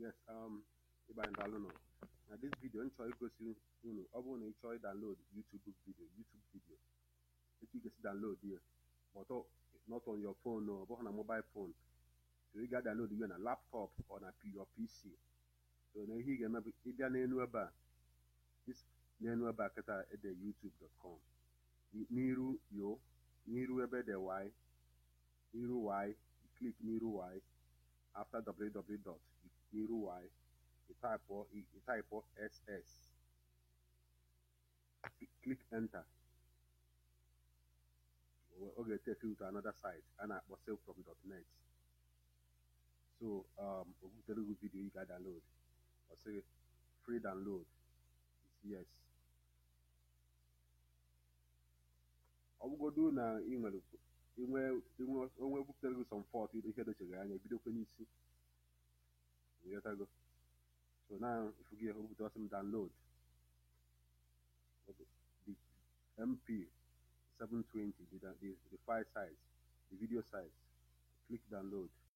Yes, ịba anyị, daalụ nọ na this video m chọrọ igosi unu. Ọ bụrụ na ị chọọ download YouTube video, etu ị ga-esi download ya, but not on your phone o, ọ bụghị na mobile phone. So ị ga-download ya na laptop or na your PC. So na ihe ị ga-eme bụ ịbịa n'elu ebe a, this n'elu ebe a kịta ede youtube.com n'iru yo, n'iru ebe ede y, n'iru y, click n'iru y, after www dot, n'iru y, ị type ss, click enter. Ọ ga-etake you to another site a na-akpọ savefrom.net. So o butere gị video ị ga-download. Ọ sị free download, yes. Ọ bụgodu na ị nwere inwe onwe buputere gị some fault, ihe docheghị anya, ebidokwe n'isi, ịghọtago? So now if you get o butere, ọsị m download the mp 720, the file size, the video size, click download.